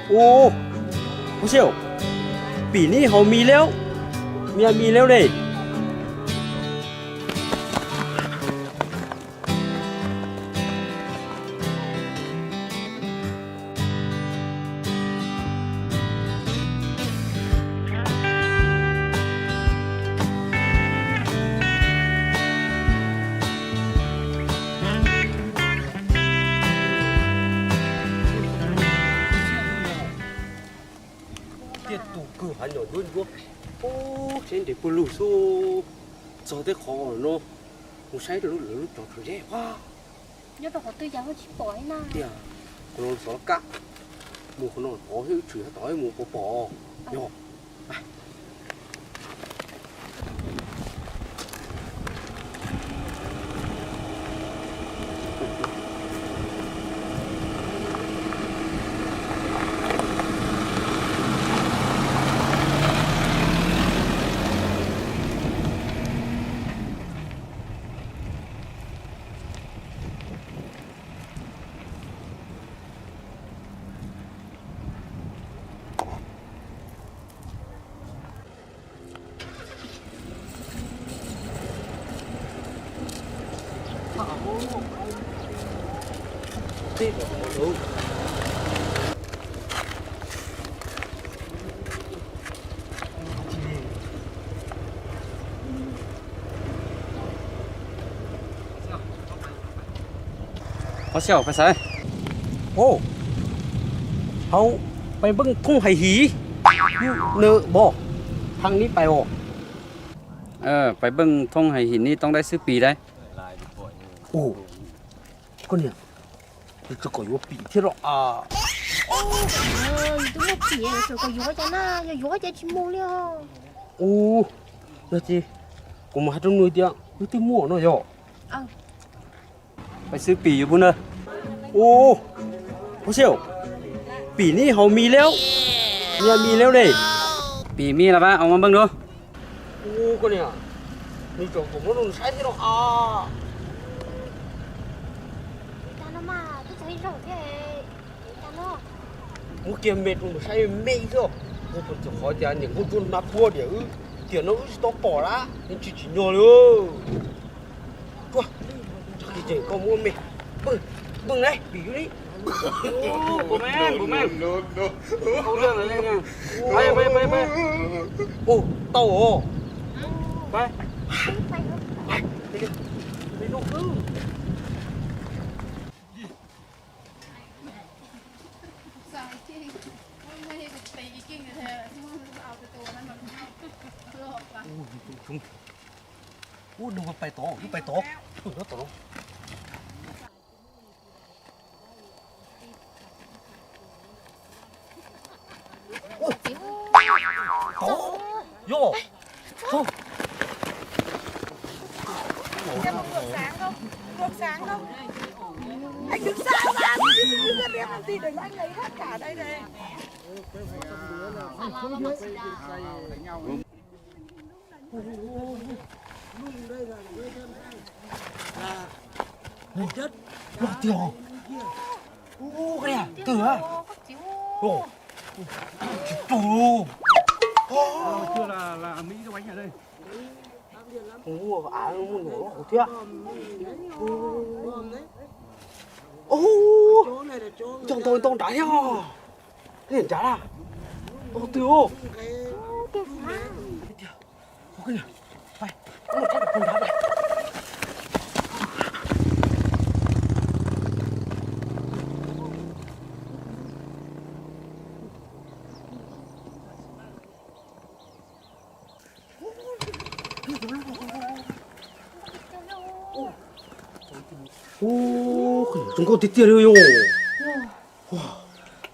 Ua, Pov Xyooj, pim neb haus mis leb, mis mis leb ne. Tiaj tus kawg hav nyom ncuab ncuab, ub, seb nres pawg lug xwb. Txog tej qhov no, mus saib lawv lub tsov rhawv zeb ua. Nyob rau qhov twg cas ho tsis pom li na? Tiag, qhov no xov kab, mus qhov no tod thiab wb tshwm sab tod mus puas pom. Yog. Pov Xyooj, pais xav. Ov, hauv pais npeej thooj hais him, nws npog thaj neb pais os. Pais npeej thooj hais him neb toob dab xwb pim dab. Ov, koj niam, nws tseem kom yuav pim thiab los a. Yus twb muaj pim, tseem kom yuav cas na, yog yuav cas tsis mus li os. Ov, yog ces kuv mam hais rau nws tias wb twb muaj no yog. Pais xwb pim yuav pub na. Ub, Pov Xyooj, pim neb haus mis leb, mis mis leb ne. Pim mis los pab, ua npeej dua. Ub, koj niam, nws tseem kom muab rau nws saib thiab no a. Muab kiag me rau nws saib me xwb. Ub, puas txog qhov tias niam nkauj ntsuab nab puab tias wb tiam no wb tsis tau pom lawm, nws tsis tsim nyog li. Tsuag, tag kis ces koj muab me, npeej, npeej ne, pim yus li. Ub, tau os. Ub, nws pais tod, wb pais tod, wb nyob tod. Tod, yog. Loj tiag. Ub, koj niam, twg a? Tsis raug. Ub, av muaj nyuam loj hauv thiab. Ub, cog ntau ntau nrad thiab. Koj niam, nrad a. Ub, twg os. Ub, zoo nkauj tiag tiag li yog.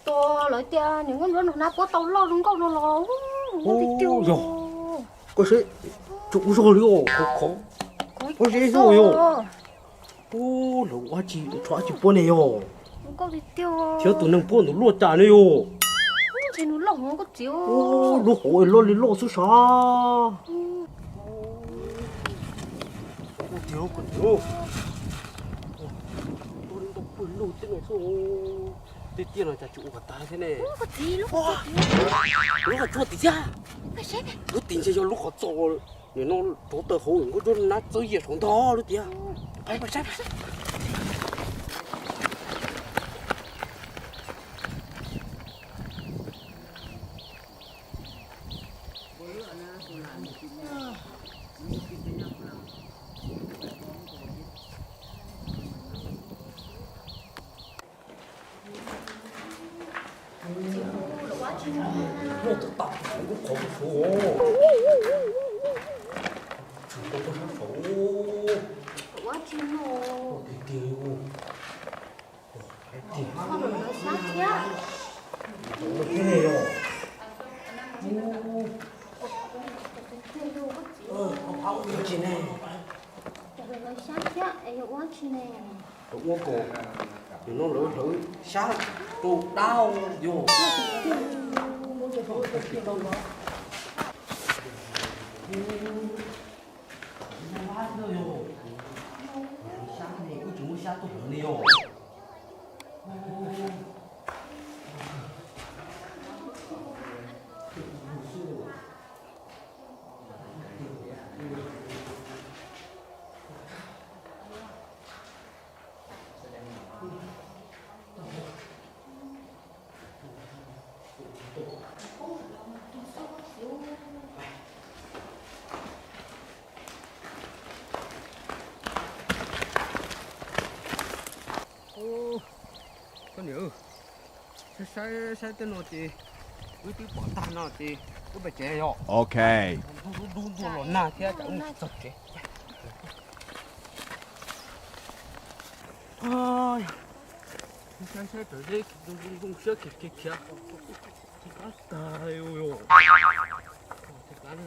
Tos lawv tias niam nkauj ntsuab nag puab tau loj zoo nkauj no los zoo nkauj tiag tiag. Yog, koj saib, tseem ua zog li os, khov khov. Koj saib zog yog. Ub, lawv ua tsis tshuav tsis puab ne yog. Thiab tus neeg puab ntawd luaj cas ne yog. Lub hauv loj li loj xwb sav. Ua tiag, ua tiag. Tiaj tiaj no cas tsis ua kom tag thiab ne. Lub qhov tsua tim thiab. Lub tim ntshe yog lub qhov txos. Nim no rauv taws hauv nkauj nruab nab txawb yias saum ntog lub tiag. Pais pais saib pais saib. Lub qhov tsua. Tsum tau sab saud. Tiag tiag. Tiag ne yog. Ua tsi ne? Ua kom nim no lawv hlawv sab rau dab yog. Sab ne, wb tsis muaj sab tuaj hlawv ne yog. Koj niam, saib saib tej no ces wb twb pom tag no ces wb pais tsev yog. Ok. Dub dub ntuag los nag thiab, cas wb txog tsev. Saib saib raws zeb zoo zoo siab khiav khiav khiav. Qab tag li.